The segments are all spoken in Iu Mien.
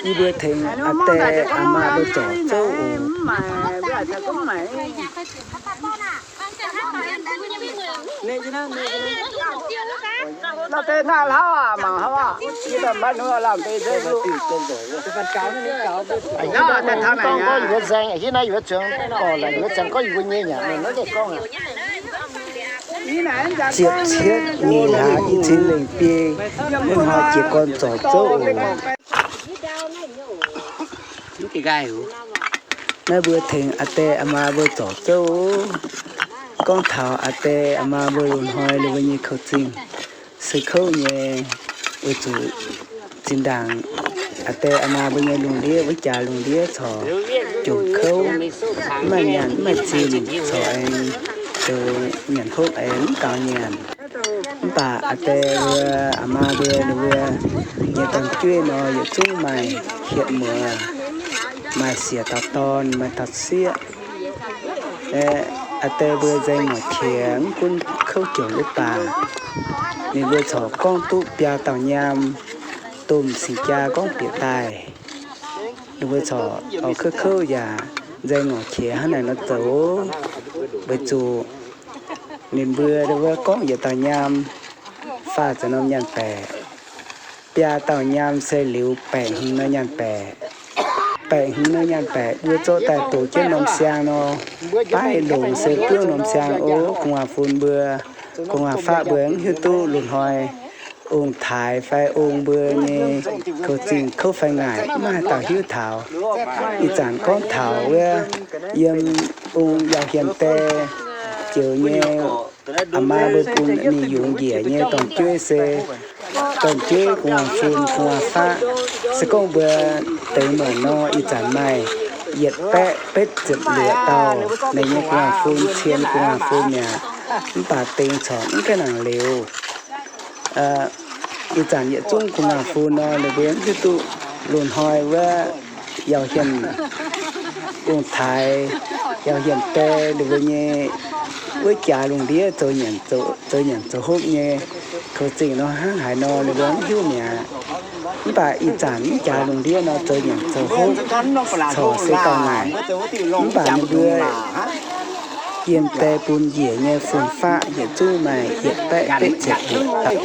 Yie mbuo tengx aa die aa maa mbuo zorc zouv oc. Lamh deix naaiv hlauv aac, mangc hlauv aac. Yie daaih maiv nor lamh deix se gorngv yuoz nzaeng, hnangv naaiv yuoz zuangx gorngv, yuoz zuangx gorngv yie mbuo nyei nyanc nor deix gorngv aqv. Ziepc cietv nyeic hlaax i cin lengh biei, wuov hnoi jiez gorn zorc zouv oc. Naaiv mbuo tengx aa die aa maa mbuo zorc zouv oc. Gorngv taux aa die aa maa mbuo loz-hnoi liuz mbuo nyei kouv-zingh se kouv nyei, weic zuqc zinh ndaangc aa die aa maa mbuo nyei lungh ndiev wuov jaax lungh ndiev corc jomc kouv, mv maaih nyaanh mv maaih zinh, corc aengx zoux nyanc hopv aengx mv gaux nyanc. Mv baac aa die mbuo aa maa mbuo ninh mbuo nyei dorn-jueiv nor yietc zungv maaih hietc muoz, maaih siec dauh dorn, maaih taux sieqv. Aa die mbuo nzaeng ngorc qiex mv gunv kouv jomc wuov baac, ninh mbuo corc gorngv duqv biaa dauh nyaam, domh singx jaa gorngv bieqc daaih. Ninh mbuo corc oix kouv kouv yaac nzaeng ngorc qiex hnangv naaic nor zoux, weic zuqc ninh mbuo wuov gorngv yietc dauh nyaam faah ziepc norm nyaanh baeqc. Biaa dauh nyaam se liuz baeqc hmz norm nyaanh baeqc. Baeqc hmz norm nyaanh baeqc mbuo zorqv daaih doqc jienv norm siang nor, baav longc se buov norm siang oc. Gu'nguaaz-fun mbuo, gu'nguaaz-faqv mbuo mv hiuv duqv loz-hnoi ong-taaix fai ong mbuo nyei kouv-zingh kouv fai ngaaic, mv maaih dauh hiuv taux. Ih zanc gorngv taux wuov yiem ong Yaauh Hienh Die joux nyei aa maa mbuo bun ninh yungz njiec nyei dorn-jueiv se dorn-jueiv gu'nguaaz-fun gu'nguaaz-faqv. Se gorngv mbuo dengx muonc nor, ih zanc maaih yietc baeqv betv ziepc luoqc dauh ninh nyei gu'nguaaz-fun, cien gu'nguaaz-fun mi'aqv. Mv baac dengx corc mv gaengh nangc liuz. Ih zanc yietc zungv gu'nguaaz-fun nor, ninh mbuo mv hiuv duqv loz-hnoi wuov Yaauh Hienh ong-taaix, Yaauh Hienh Die ninh mbuo nyei wuov jaax lungh ndiev zoux nyanc zoux hopv nyei kouv-zingh nor hnangv haaix nor ninh mbuo mv hiuv mi'aqv. Mv baac ih zanc mv jaax lungh ndiev nor zoux nyanc zoux hopv corc se gauh ngaaic. Mv baac ninh mbuo yiem die bun njiec nyei fun-faqv yietc zungv maaih yietc baeqv betv ziepc luoqc dauh.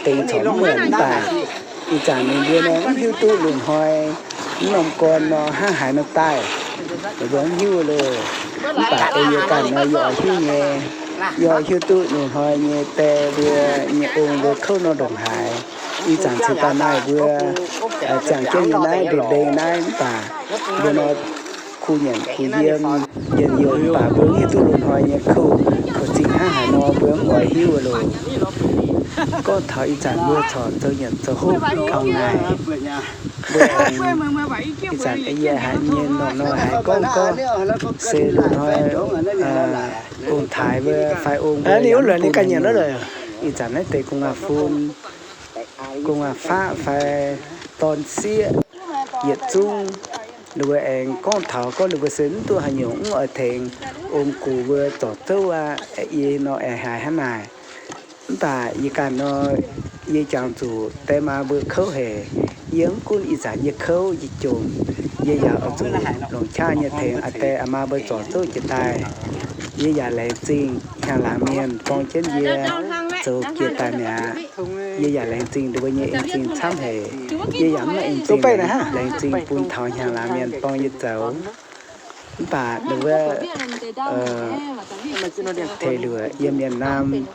Dengx corc mv muonc mv baac ih zanc ninh mbuo nor mv hiuv duqv loz-hnoi mv norm gorn nor hnangv haaix nor daaih. Ninh mbuo mv hiuv loh. Mv baac ei yie ganh nor yie oix hiuv nyei. Yie oix hiuv duqv loz-hnoi nyei die mbuo nyei ong mbuo kouv nor ndongc haaix. Ih zanc cingx daaih maaih mbuo ziangh jienv nyei naaiv ndeic-ndeic naaiv mv baac mbuo nor kuh nyanc kuh yiem, njien-youh mv baac mbuo mv hiuv duqv loz-hnoi nyei kouv, kouv-zingh hnangv haaix nor mbuo mv oix hiuv loh. Gorngv taux ih zanc mbuo corc zoux nyanc zoux hopv gauh ngaaic. Mbuo aengx ih zanc yie haiz nyei norqc nor haiz gorngv gorngv se loz-hnoi ong-taaix mbuo fai ong mbuo yaac mv bun haaix nyungc. Ih zanc naaiv deix gu'nguaaz-fun, gu'nguaaz-faqv fai dorn-sieqv yietc zungv, ninh mbuo aengx gorngv taux gorngv ninh mbuo se mv duqv haaix nyungc, mv oix tengx ong-gux mbuo zorc zouv aqv. Yie nor aengx haiz hnangv naaic. Mv baac yie ganh nor, yie jangx zuqc die maa mbuo kouv haic. Yie mv gunv ih zanc yie kouv yie jomc, yie yaac oix zuqc longc qaqv nyei tengx aa die aa maa mbuo zorc zouv jiex daaih. Yie yaac laengz zingh hnyangx-laangc mienh borng jienv yie zoux jiex daaih mi'aqv. Yie yaac laengz zingh ninh mbuo nyei en-zingh camv haic. Yie yaac mv maaih en-zingh, laengz zingh bun taux hnyangx-laangc mienh borng yie zoux. Mv baac ninh wuov tengx luoqc yiem Mienh Naam, ninh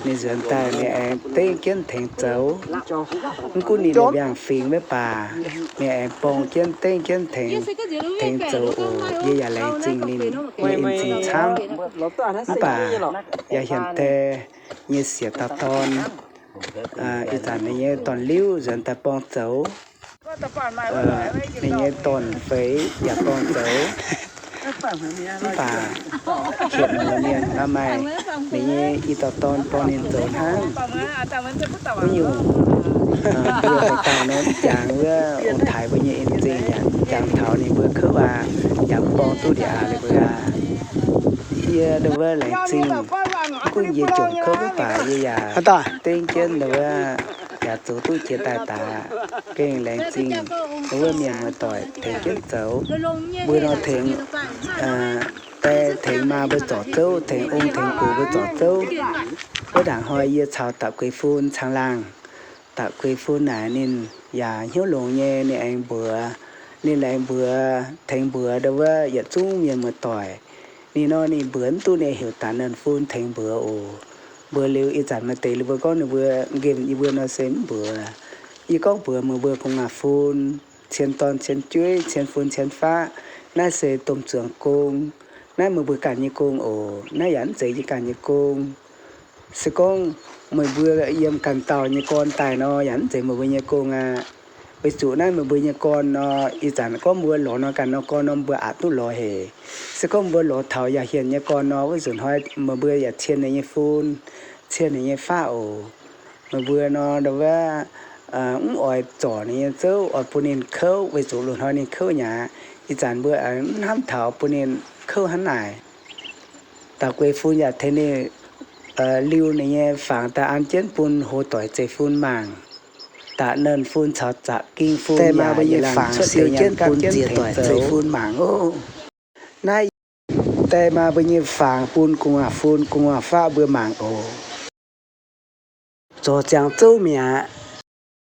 nzuonx daaih ninh aengx dengv jienv tengx zoux. Mv gunv ninh mbiaangx fingx maiv baac, ninh aengx borng jienv dengv jienv tengx, tengx zoux oc. Yie yaac laengz zingh ninh nyei en-zingh camv. Mv baac yaac hienx deix nyei sieqv dauh dorn, ih zanc ninh nyei dorn-liuv nzuonx daaih borng zoux. Ninh nyei dorn-feix yaac borng zoux. Mv baac hietc muoz mienh hnangv maaih ninh nyei i dauh dorn borng ninh zoux hnangv. Wuov nyungc, mbuo haaix dauh nor mv jangx wuov ong-taaix mbuo nyei en-zingh yaac jangx taux ninh mbuo kouv aqv, yaac mv borng duqv ndiev aqv, ninh mbuo aqv. Yie ndau wuov laengz zingh, mv gunv yie jomc kouv mv baac yie yaac dengv jienv ndau wuov yaac zoux duqv jiex daaih daaih. Gengh laengz zingh wuov mienh muoz-doic tengx jienv zoux. Mbuo nor tengx, die tengx maa mbuo zorc zouv, tengx ong tengx gux mbuo zorc zouv. Wuov ndaangc hnoi yie caux da'gueix fun caangh laangh. Da'gueix fun naaic ninh yaac hnyouv longx nyei, ninh aengx mbuox, ninh aengx mbuox, tengx mbuox ndau wuov yietc zungv mienh muoz-doic. Ninh nor ninh mbuox mv duqv, ninh heuc da'neuv fun tengx mbuox oc. Mbuox liuz ih zanc maaih deix ninh mbuo gorngv ninh mbuo nqemh yie mbuo nor se mv mbuox. Yie gorngv mbuox meih mbuo gu'nguaaz fun, cien dorn cien jueiv, cien fun cien faqv, naaiv se domh zuangx gong. Naaiv meih mbuo ganh nyei gong oc. Naaiv yaac mv zeiz yie ganh nyei gong. Se gorngv meih mbuo yiem ganh dauh nyei gorn daaih nor, yaac mv zeiz meih mbuo nyei gong aqv. Weic zuqc naaiv meih mbuo nyei gorn nor, ih zanc gorngv mbuo lorz nor ganh nor gorn nor, mbuo aqc duqv lorz haic. Se gorngv mbuo lorz taux yaac hienh nyei gorn nor, wuov nzunc hnoi meih mbuo yaac cien ninh nyei fun, cien ninh nyei faqv oc. Meih mbuo nor, ndau wuov, mv oix zorc ninh nyei zouv, oix bun ninh kouv, weic zuqc loz-hnoi ninh kouv nyei aqv. Ih zanc mbuo mv hnamv taux bun ninh kouv hnangv naaic. Da'gueix fun yaac tengx ninh liu ninh nyei fangx daaih an jienv bun hoc doic zeiv fun mangc. Da'neuv fun caux za'gengh fun yaac mbuo nyei fangx siou jienv bun ziex doic zeiv fun mangc oc. Naaiv die maa mbuo nyei fangx bun gu'nguaaz fun gu'nguaaz faqv mbuo mangc oc. Zorc ziangx zouv mi'aqv.